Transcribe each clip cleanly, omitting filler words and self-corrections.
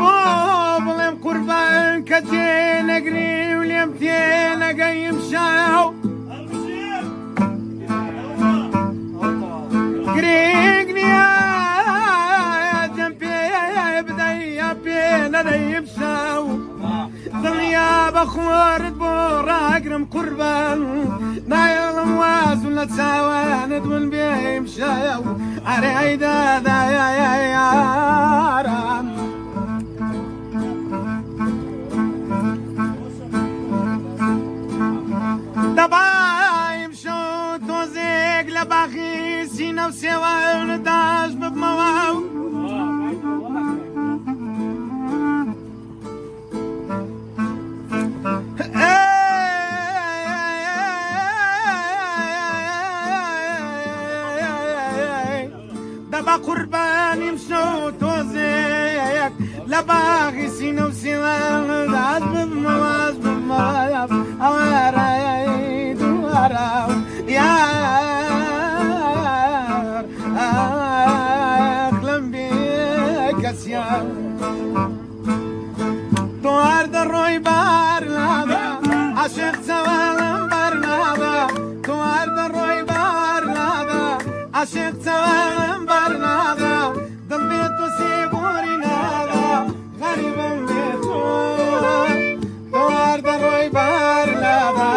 بۆ بڵێم قوربان کە جێ نەگری و لێم تێ نەگەیم شاو گرنگ نییە جەم پێ بدەی یا پێ نەدەیم شاو دڵنیا بە خۆرت بۆ ڕاگرم قوربان نایەڵم واز لە چاوانت ون بێم شاو ئەرێ ئەی دادایاران. دەبایم شەو تۆزێک لە باخی سینە و سێوان داش ببمەوە. دەبا قوربانیم شەو تۆزێک لە باغی سینە و سیوان داز ببمەوە ببمەوە ئەوارای دووارە یار ئاخ لەم بێکەسیان تۆ هەر دەڕۆی بار نادا عاشق چاوانم بەر نادا تۆ هەر دەڕۆی بار نادا عاشق چاوانم بەر نادا دڵ بێ تۆ سێبوری نادا غەریبم بێ تۆ تۆ هەر دەڕۆی بار نادا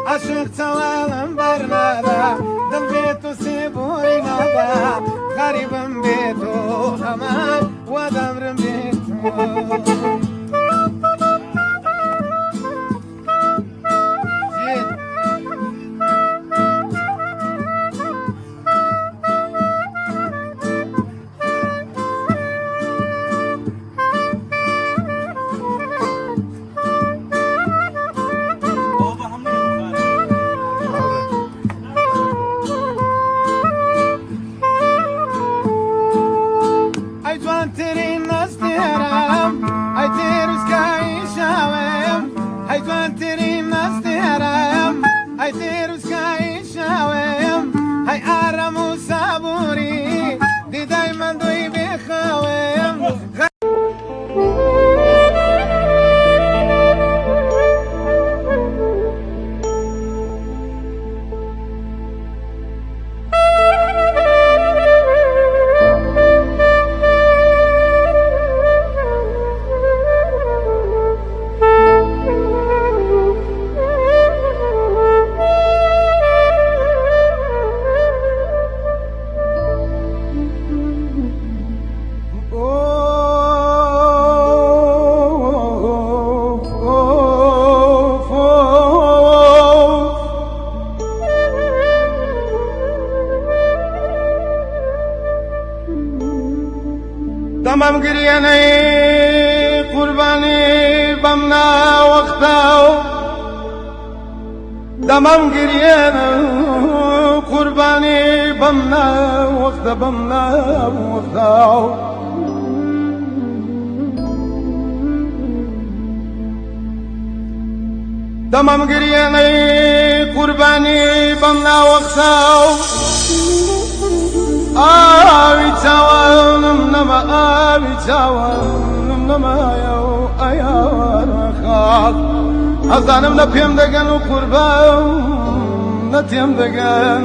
عاشق چاوانم بەر نادا دڵ بێ تۆ سێبوری نادا غەریبم بێ تۆ ئەمان وا دەمرم بێ تۆ. ئەی جوانترین ئەستێرەم ئەی تێروسکای شاوێم ئەی جوانترین ئەستێرەم ئەی تێروسکای شاوێم ئەی ئارام و سابووری دیدای مەندووی بێخەوێم. دەمم گریەنەی قوربانی بەم ناوەختە و دەمم گریەنە قوربانی بەم ناوەختە بەم ناوەختە دەمم گریەنەی قوربانی بەم ناوەختە ئاوی چاوانم نەما ئاوی چاوانم نەمایە و ئەیاوارە خاک ئەزانم نە پێم دەگەن و قوربان نە تێم دەگەن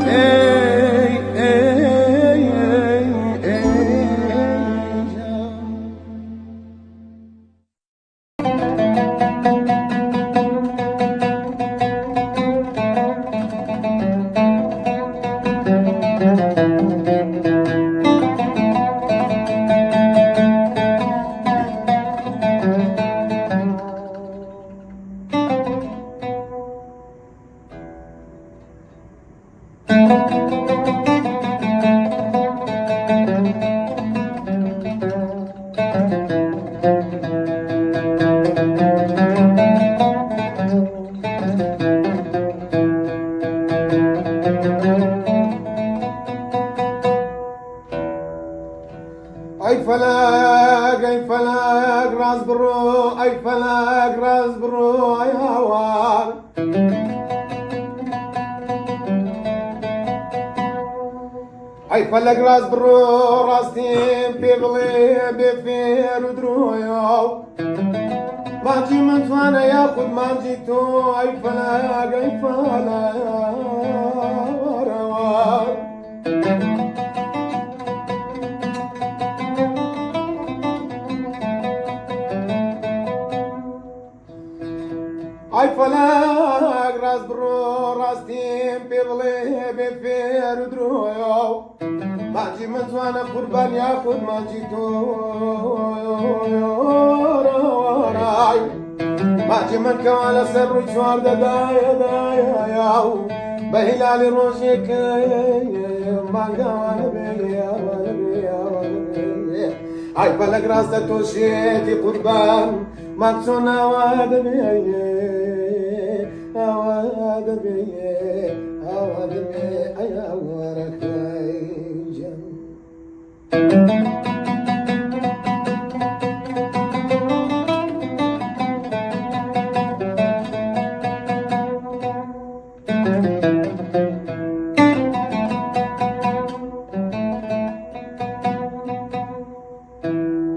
ئەی ئەی ئەی ئەی ئەی فەلەک ئەی فەلەک ڕاست بڕۆ ئەی فەلەک ڕاست بڕۆ ئەی هاوار ئەی فەلەک ڕاست بڕۆ ڕاستیم پێ بڵێ بێ فێر و درۆیە مانجی من جوانە یاخود مانجی تۆ ئەی فەلەک ئەی فەلەک ئای فەلەک ڕاست بڕۆ ڕاستیم پێ بڵێ بێ فێر و درۆیە ماجی من جوانە قوربان یاخود ماجی تۆ ماجی من کەوا لەسەر ڕووی چواردەدایە دایە و بە هیلالی ڕۆژێک مانگاوانە بێ ئای فەلەک ڕاستە تۆ شێتی قوربان ماچۆن ئاوا دەبێ ئاوا دەبێ ئاوا دەبێ ئەی ئاوارەکەی گیان.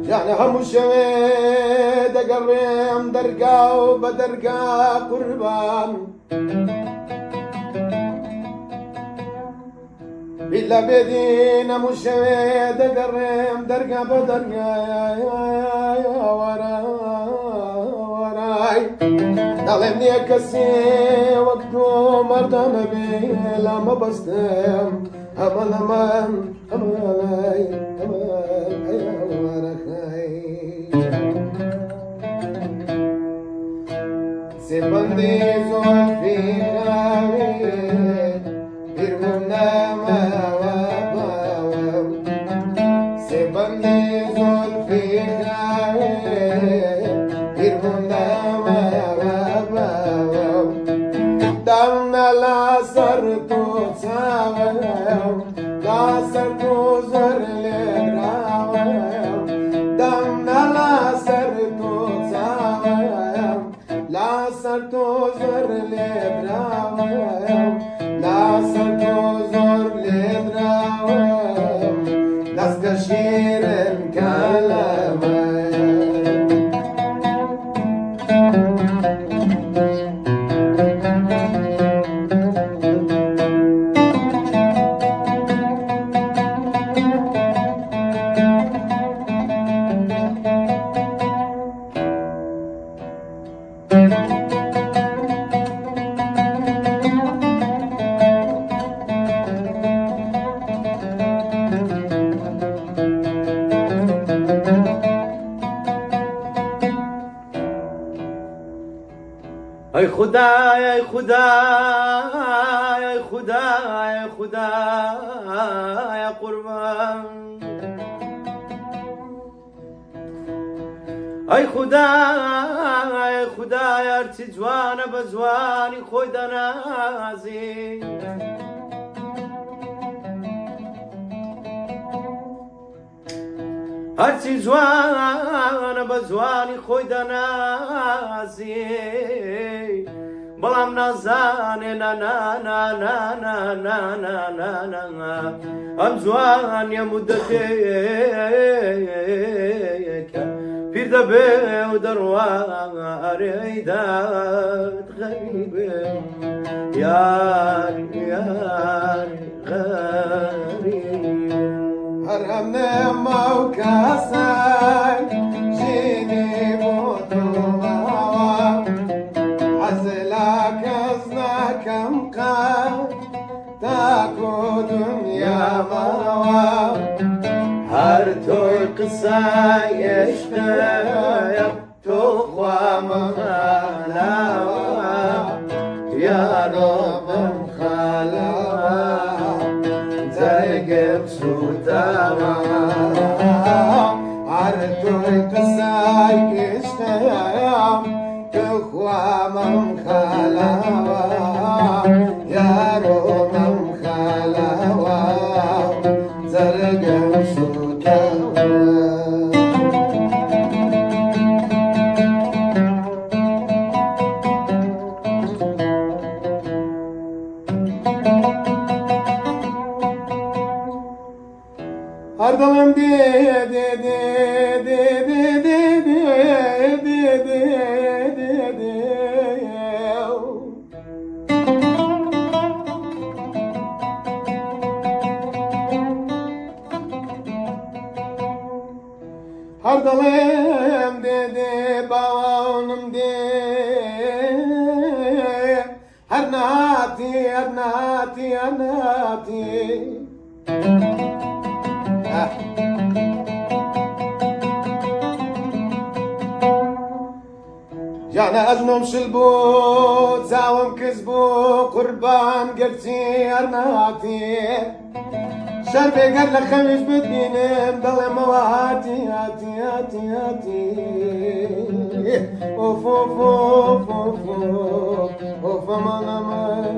جانە هەموو شەوێ دەگەڕێم دەرگا و بە دەرگا قوربان بیلا بێدین هەموو شەوێ دەگەڕێم دەرگا بە دەرگا وەرای دەڵێم نییە کەسێ وەک تۆ مەردانە بێ لا مەبەستم ئەمە لەمن ئەمەلای ئەمەل ئەیاوارەکەی سێبەندی زۆلفی خاوی بیرم نەماوە باوم سێبەندی زۆلفی خاوی بیرم نەماوە باوم دەمە لەسەر تۆ چاوم لەسەر تۆ زۆر لێدراوم دەمە لەسەر تۆ چاوم لەسەر تۆ زۆر لێدراوم لەسەر تۆ زۆر لێدراوم دەستکە شیرن کەلەمە. ئەی خودای ئەی خودای ئەی خودای ئەی خودای قوربان ئەی خودای ئەی خودای هەرچی جوانە بە جوانی خۆی دەنازی هەرچی جوانە بە جوانی خۆی دەنازی بەڵام نازانێ نا نا نا نا نا نا نا نا نا ئەم جوانیە مدەتێکە پیر دەبێ و دەڕوا ئەرێیدات غەریبم یار یار غەریب هەر ئەمنێ و کاسای ژینی بۆ تۆ ماوە حەز لە کەس ناکەم قەت تاکۆ دنیا ماوە هەر تۆی قسای عشقم تۆ خوا مەخالاوە یارۆ مەمخالاوە جەرگم سووتاوە. هەر تۆی قسای عشقم تخوا مەمخالاوە یارۆ مەمخالاوە جەرگم سووتاوە. دەڵێم دێ دێ باوانم دێ هەر نەهاتی هەر نەهاتی هەر نەهاتی. جانە ئەژنۆم شل بوو چاوم کز بوو قوربان گەرچی هەر نەهاتی شەربێ گەر لە خەویش بتبینم دەڵێمەوە هاتی هاتی هاتی هاتی ئۆف ئۆف ئۆف ئۆف ئۆف ئەمان ئەمان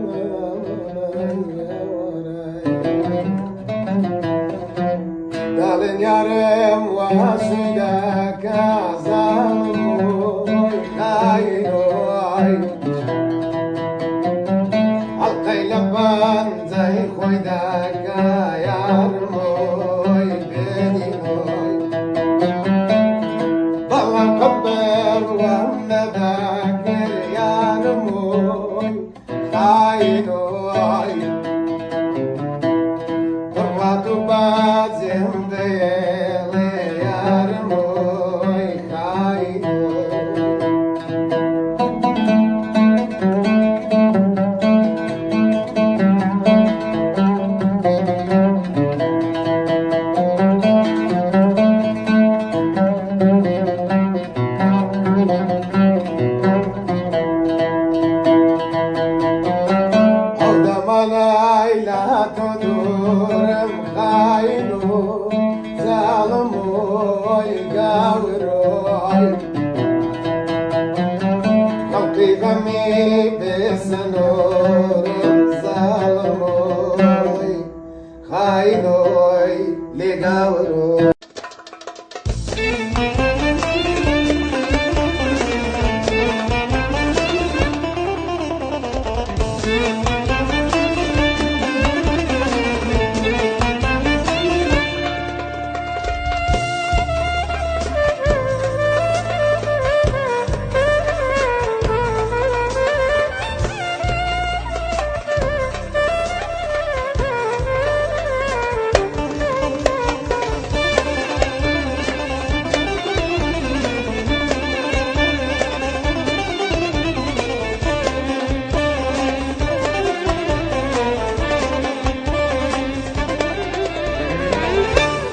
دەڵێن یارم وا سوی دەکا زاڵم ئۆی خاینۆی ئەڵقەی لە پەنجەی خۆی دەکا یارم ئۆی بێدینۆی بەڵام قەت بڕوام نەدەکرد یارم ئۆی خاینۆی بڕوات و بەجێم دەیەڵێ یارم ئۆی خاینۆی. ئەو دەمانەی لە تۆ دوورم خاین و زاڵم ئۆی گاورۆی خەڵقی غەمی بێسنوورم زاڵم ئۆی خاینۆی لێ گاورۆی.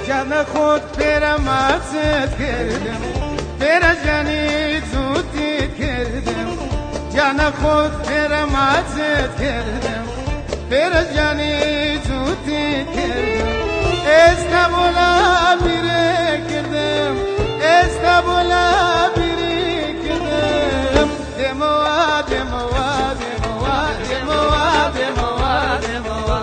جانە خۆت پێرە ماچت کردم پێرە ژیانی جووتیت کردم جانە خۆت پێرە ماچت کردم پێرە ژیانی جووتیت کردم ئێستا بۆ لا بیرێ کردم ئێستا بۆ لا بیری کردم دێمەوە دێمەوە دێمەوە دێمەوە دێمەوە دێمەوە.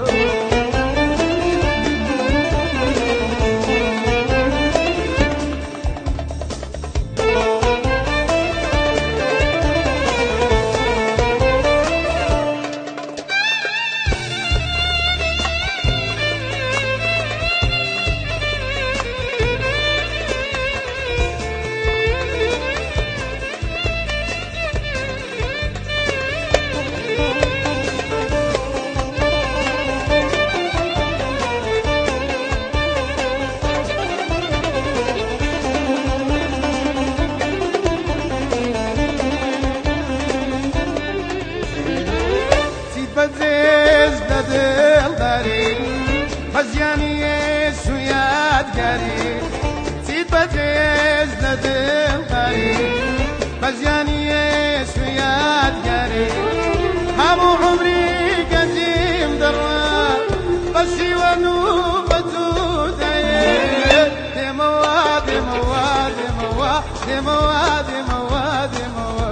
چیت بەجێژ لە دڵداری بە ژیانی ئێش و یادگاری چیت بەجێژ لە دڵداری بە ژیانی ئێش و یادگاری هەموو عومری گەنجیم دەڕوا بە شیوەن و بە جوودەیە دێمەوە دێمەوە دێمەوە دێمەوە دێمەوە دێمەوە.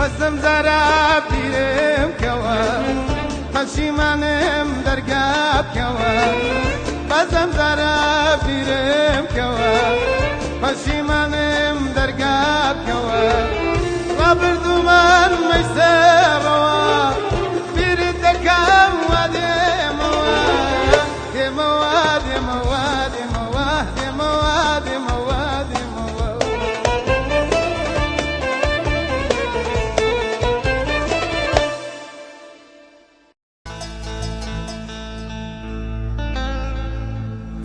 بەسم زارا بیرم کەوە پەشیمانم دەرگا بکەوە بەسم زارا بیرم کەوە پەشیمانم دەرگا بکەوە ڕابردوومان مەیسەرەوە بیرت دەکەم وا دێمەوە دێمەوە دێمەوە دێمەوە دێمەوە دێمەوە دێمەوە.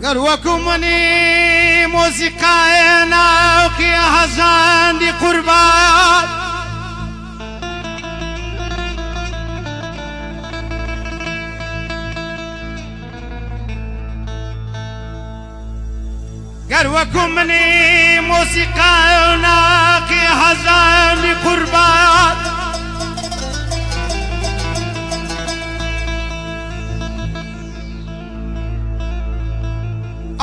گەر وەکو منی مۆسیقای ناوکی هەژاندی قوربان گەر وەکو منی مۆسیقای ناقی هەژاندی قوربان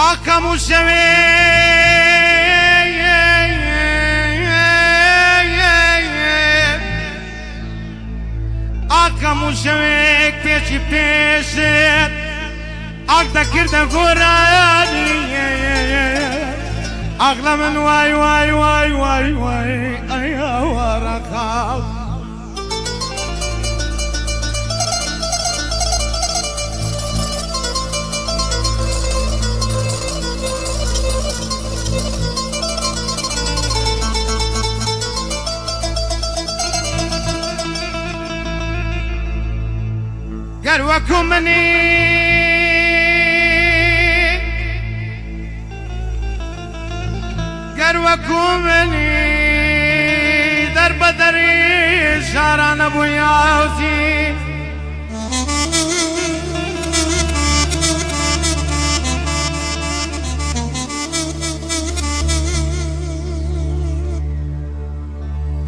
ئاکەم و شەوێ ئاکەم و شەوێک پێشی پێشت ئاک دەکردە گۆرانی ئاخ لە من وای وای وای وای وای ئەی ئاوارە خاو. گەر وەکو منی گەر وەکو منی دەربەدەری شارانە بوویاوتی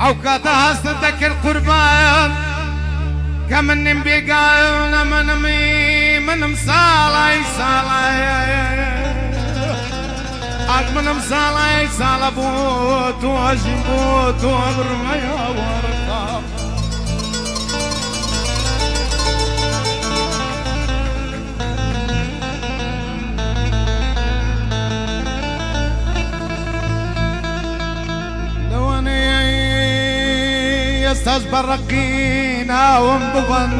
ئەو کاتە هەستت دەکرد قوربان کە منم بێگانە منمی منم ساڵای ساڵای ئاک منم ساڵای ساڵە بۆ تۆ ئەژیم بۆ تۆ بڕمەیە وەرخا. لەوانەیە ئێستاش بە ڕەقی ناوم ببەن.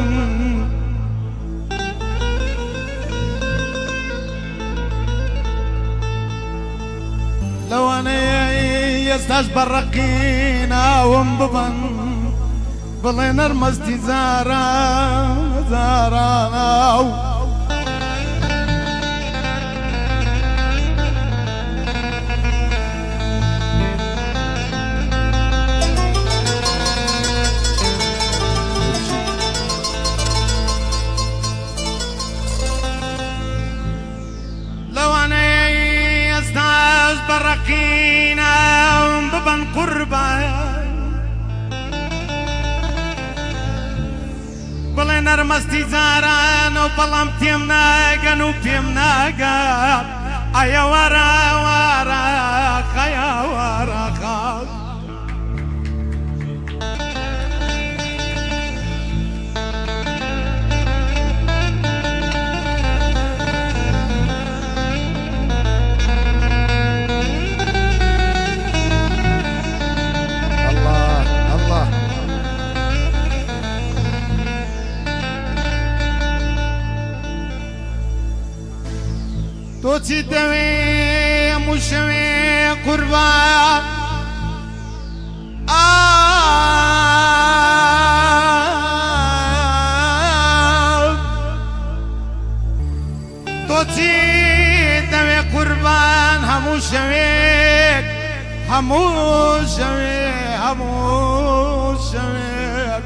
لەوانەیە ئێستاش بە ڕەقی ناوم ببەن بڵێ نەرمەستی جاران جاراناو. لەوانەیە ئێستاش بە ڕەقی ناوم ببەن قوربان بڵێ نەرمەستی جاران و بەڵام تێم ناگەن و پێم ناگات ئایا وارە وارە خەیا وارە خاک. الله الله. تۆ چی دەوێ هەموو شەوێ قوربان ئاو تۆ چی دەوێ قوربان هەموو شەوێک هەموو شەوێ هەموو شەوێک.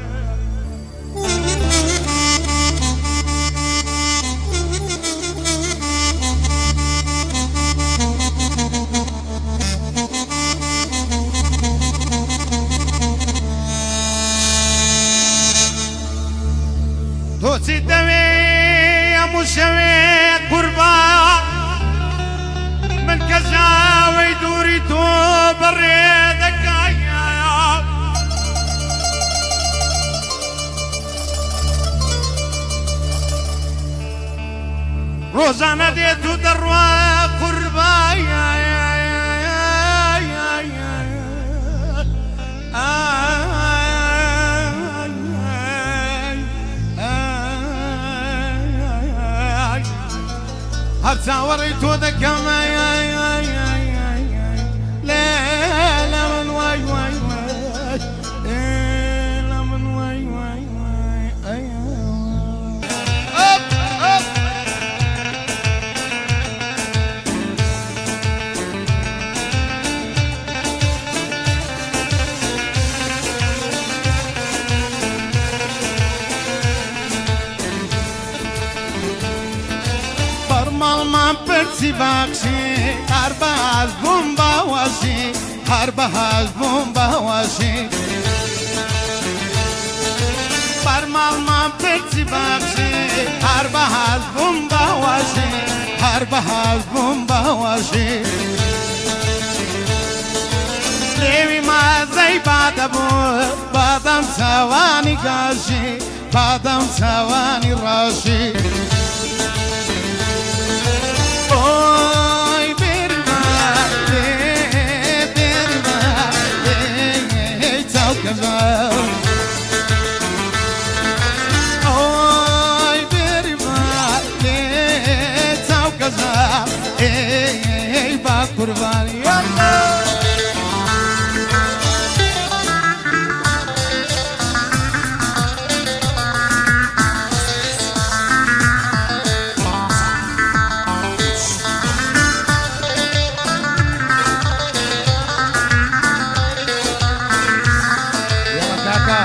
تۆ چی دەوێ هەموو شەوێ قوربان من کە ژاوەی دووری تۆ بەڕێ دەکایم. ڕۆژانە دێت و دەڕوا قوربان. هەر چاوەڕێی تۆ دەکەم لێ لە من وای وای وای لە من وای وای وای ئەی ئەپ ئەپ. بەرماڵمان پرسی باخشی هەر بەهاش بووم باوەشی هەر بەهاش بووم باوەشی بەرماڵمان پرسی باخشی هەر بەهاش بووم باوەشی هەر بەهاش بووم باوەشی لێوی مازەی بادە بوو بادەم چاوانی گاشی بادەم چاوانی ڕاشی ئۆی بێرمە بێ بێرمە بێ چاوکەژە ئۆی بێرمە بێ چاوکەژە ئێ با قوربانی یاڵا کاکە.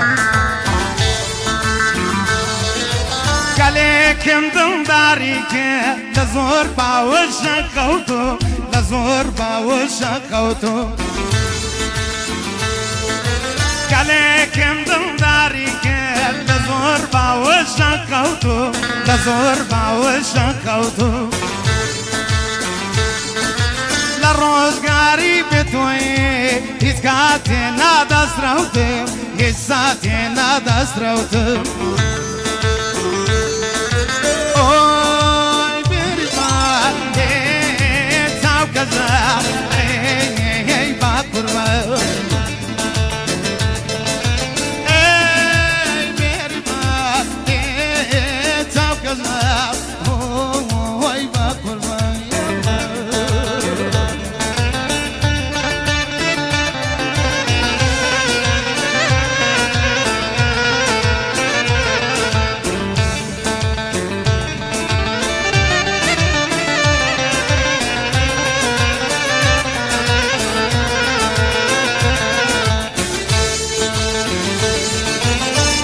گەلێکم دڵداری کرد لە زۆر باوەشە خەوتۆ لە زۆر باوەشە خەوتۆ گەلێکم دڵداری کرد لە زۆر باوەشە خەوتۆ لە زۆر باوەشە خەوتۆ لە ڕۆژگاری بێتۆی هیچ کاتێ نادەسترەوتم هیچ ساتێ نادەسترەوتم ئۆی بێریڤان ئێ چاوکەژە ئەی با قوربان ئەی بێریڤان ئێ چاوکەژە ئۆی با قوربان.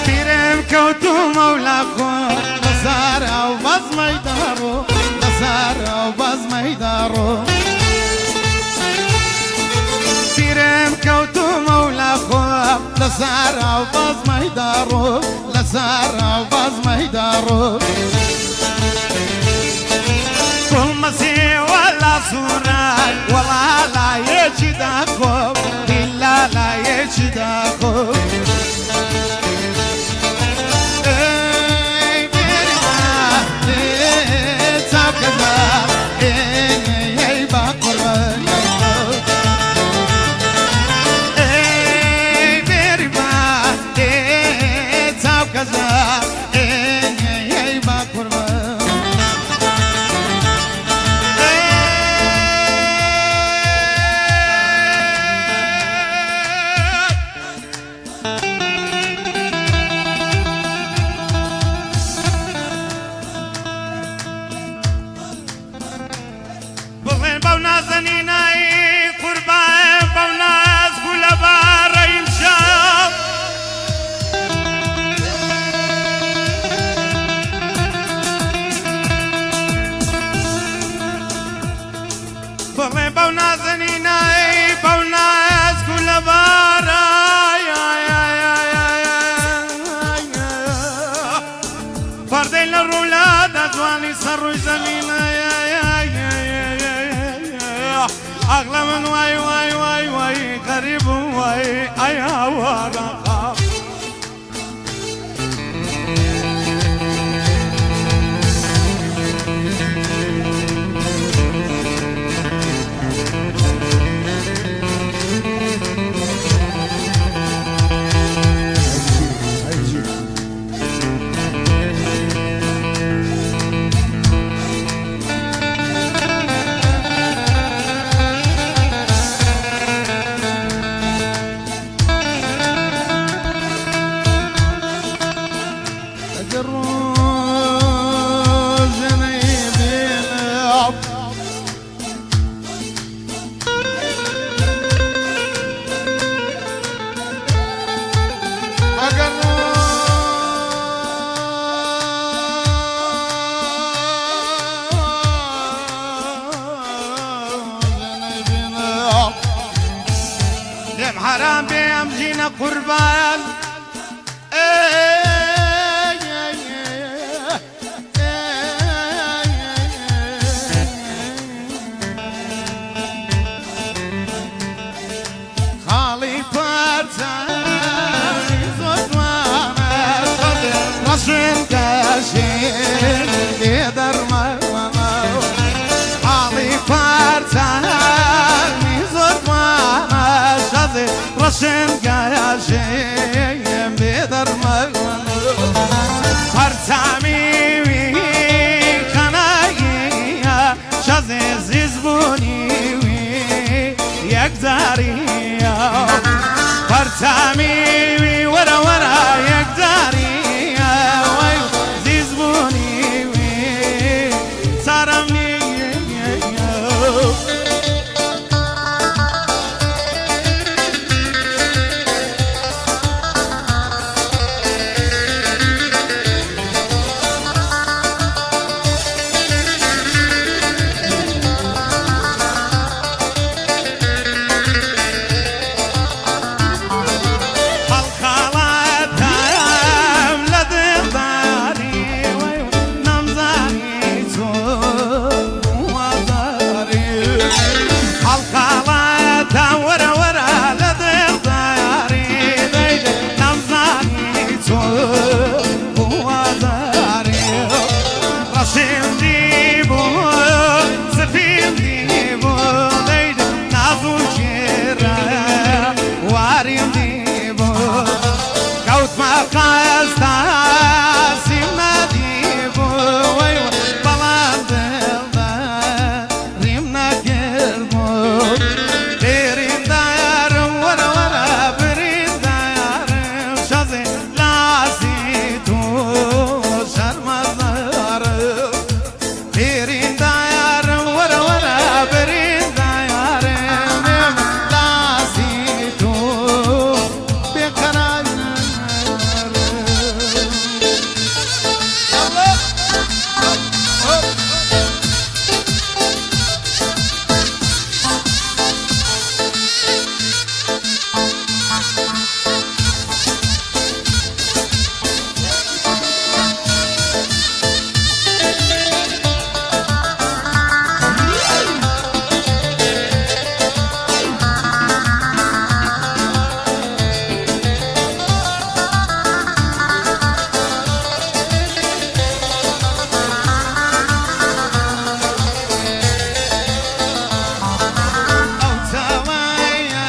پیرم کەوتو مەولا خۆ لە سارا و بەزمەی داڕۆ لە سارا و بەزمەی داڕۆ پیرم کەوتو مەولا خۆ لە سارا و بەزمەی داڕۆ لە سارا و بەزمەی داڕۆ گوڵمەسێوە لە سوورای وەڵا لایەکی داخۆم بیلا لایەکی داخۆم ئەی بێریڤان ئێ چاوکەژە ئێ با قوربان ئەی بێریڤان ئێ چاوکەژە ئێ با قوربان. بڵێن بەو نازەنینای قوربان بەو ناز گولە بارەیم شەو بڵێ بەو نازەنینای بەو ناز گولە بارای پەردەی لە ڕوولادا جوانی سەر ڕووی زەمینە ئاخ لە من وای وای وای وای غەریبم وای ئەی هاوارە. ئەگەر ڕۆژێ نەیبینم. ئەگەر ڕۆژێ نەیبینم. لێم حەرام بێ ئەم ژینە قوربان. ئەی ئەی ئەی خاڵی پارچەی زۆر جوانە، ڕەشن کەشێ لێ دەرمەوە. خاڵی پارچەی زۆر جوانە، شەزێ ڕەشن کەشێ لێ دەرمەوە. پەرچامی خەناییە، شەزێ زیزبوونی یەکجاریە. پەرچامی وەرە وەرە یەکجاریە، وەی زیزبوونی سارم نییە. هەڵخەڵاتم لە دڵداری، وەی نەمزانی چۆن وازاری. هەڵخەڵاتم وەرە وەرە لە دڵداری، دەی نەمزانی چۆن وازاری. ڕەشیم دیبوو سپیم دیبوو، دەی ناز و شێرە واریم دیبوو. کەوتمە قەستا سیم نەدیبوو، وەی بەڵام دڵداریم نەکردبوو. بریندارم وەرە وەرە بریندارم، شەزێ لاسی تۆ شەرمەزارم. بریندارم وەرە وەرە بریندارم، لاسی تۆ بێقەرارم. ئەو چاوەیە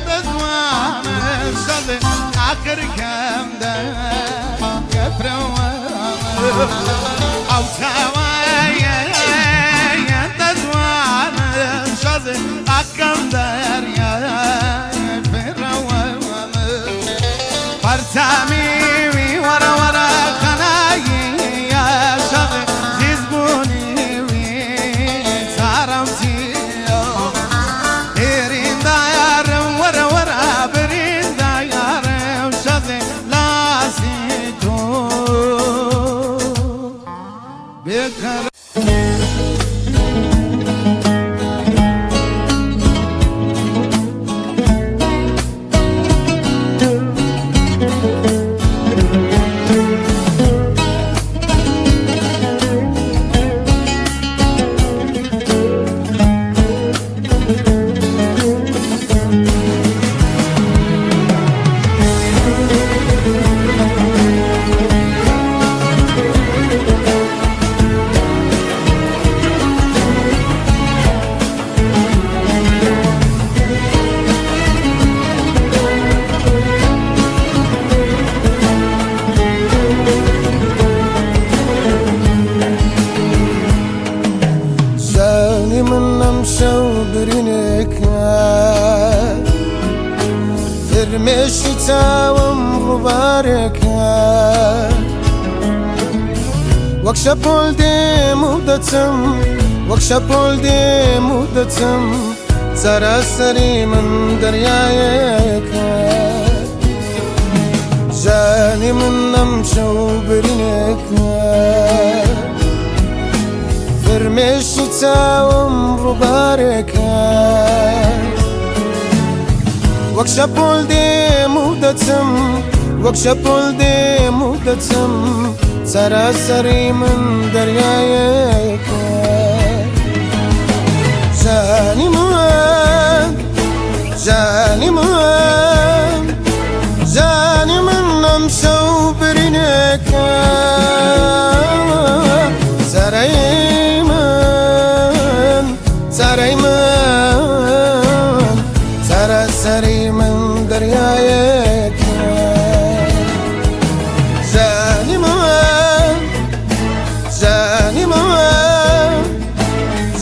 دەزوانە، شەزێ ئاخر کەم دەکەفرەوە. ئەو چاوەیە دەزوانە، شەزێ ئاکەم دەریای فرەوە. پەرچامی وەرە وەرە خەناییە، شەزێ زیزبوونی چارەم چییە. بریندارم وەرە وەرە بریندارم، شەزێ لاسی تۆ بێقەرار. زانی من ئەمشەو برینێکە، فرمێشی چاوم ڕووبارێکە. وەک شەپۆل دێم و دەچم، وەک شەپۆل دێم و دەچم، سەراسەری من دەریایەکە. ژانی من ئەمشەو برینێکە، فرمێشی چاوم ڕووبارێکە. وەک شەپۆل دێم و دەچم، وەک شەپۆل دێم و دەچم، سەراسەری من دەریایەکە. ژانی من، ژانی من، ژانی من ئەمشەو برینێکە. سەرەی من، سەرەی من، سەراسەری من دەریایەکە. ژانی من، ژانی من،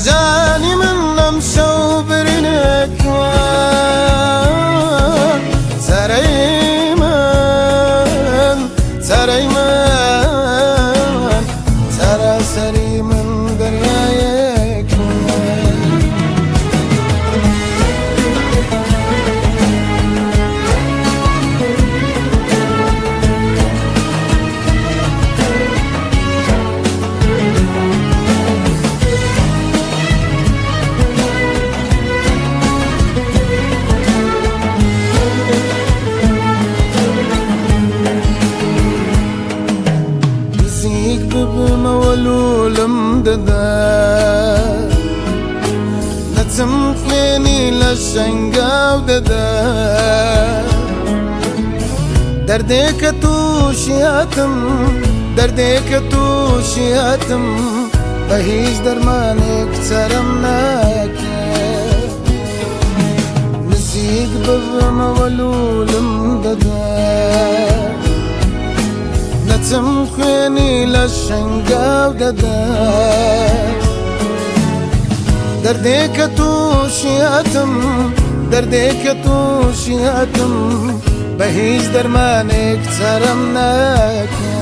ژانی من ئەمشەو برینێکە. سەرەی من، سەرەی من، سەراسەری من دەریایەکە. نزیک ببمەوە لولم دەدا، دەچم خوێنی لە شەنگاو دەدا. دەردێکە تووشی هاتم، دەردێکە تووشی هاتم، بە هیچ دەرمانێک چارەم ناکە. نزیک ببمەوە لولم دەدا، دەچم خوێنی لە شەنگاو دەدا. دەردێکە تووشی هاتم، دەردێکە تووشی هاتم، بە هیچ دەرمانێک چارەم ناکە.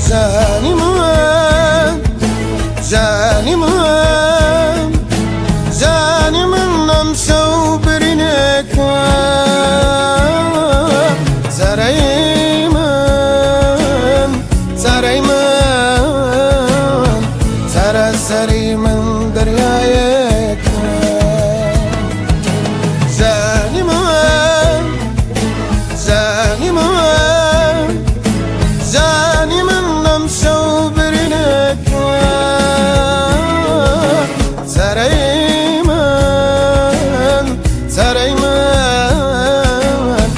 ژانی من، ژانی من، ژانی من ئەمشەو برینێکە. سەرەی من، سەرەی من، سەراسەری من دەریایەکە. ژانی من، ژانی من، ژانی من ئەمشەو برینێکە. سەرەی من، سەرەی من،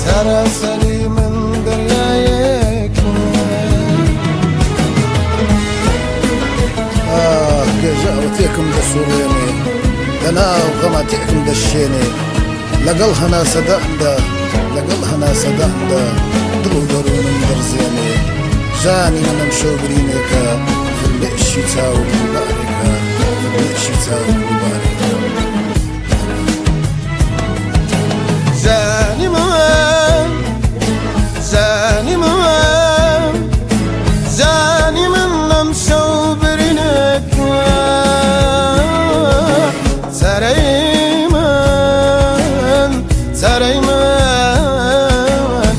سەراسەری من دەریایەکە. ئاه گێژاوە تێکم دەسوڕێنێ، لەناو غەما تێکم دەشێنێ، لەگەڵ هەناسەداندا، لەگەڵ هەناسەداندا دڵ و دەروونم دەڕزێنێ. ژانی من ئەمشەو برینێکە، فرمێشی چاوم ڕووبارێکە، فرمێشی چاوم ڕووبارێکە. ژانی من، ژانی من، ژانی من ئەمشەو برینێکە. سەرەی من، سەرەی من،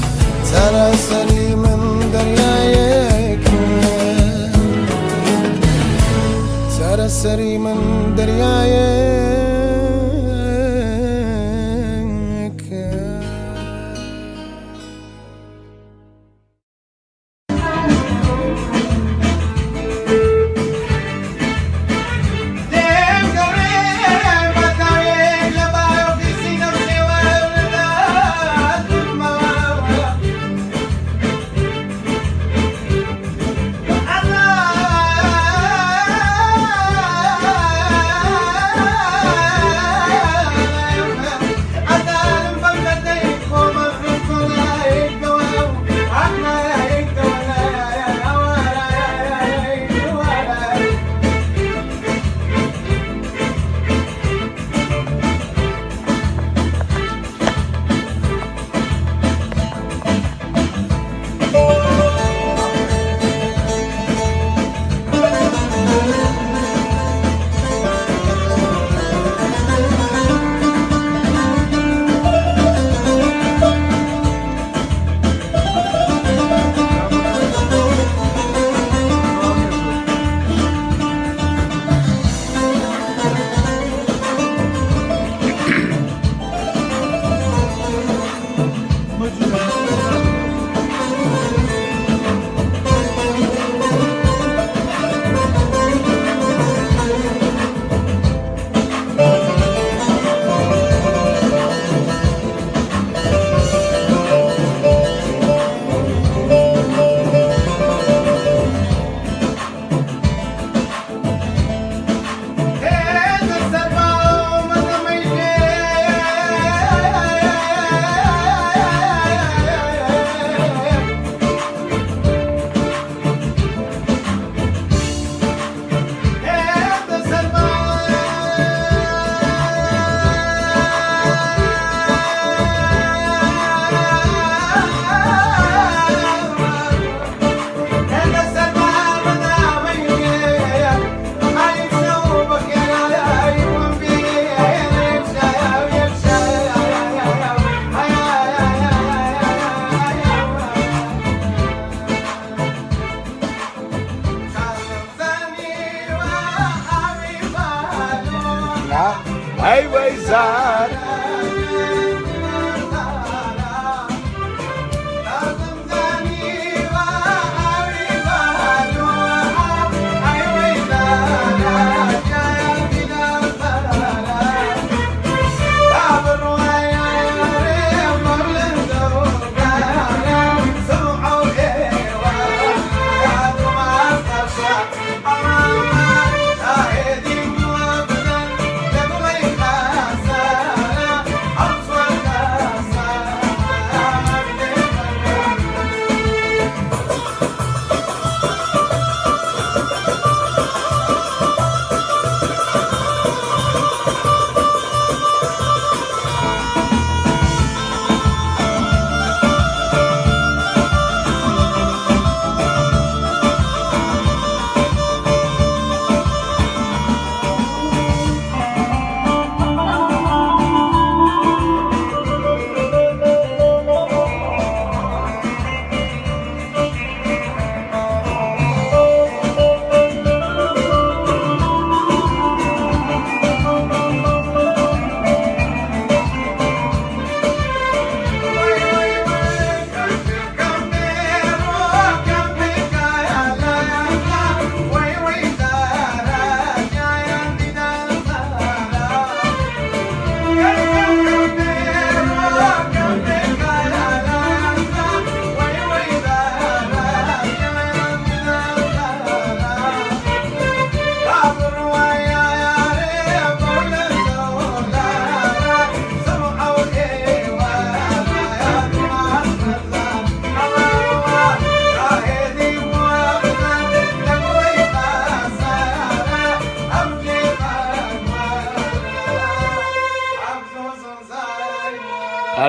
سەراسەری من دەریایەکە. سەراسەری من دەریایەکە. لێم گەڕێ بەتاوێک لە بایۆ پیسی نەڕشێوە دەدا.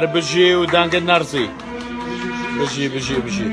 هەر بژی و دەنگت نەرزی. بژی بژی بژی.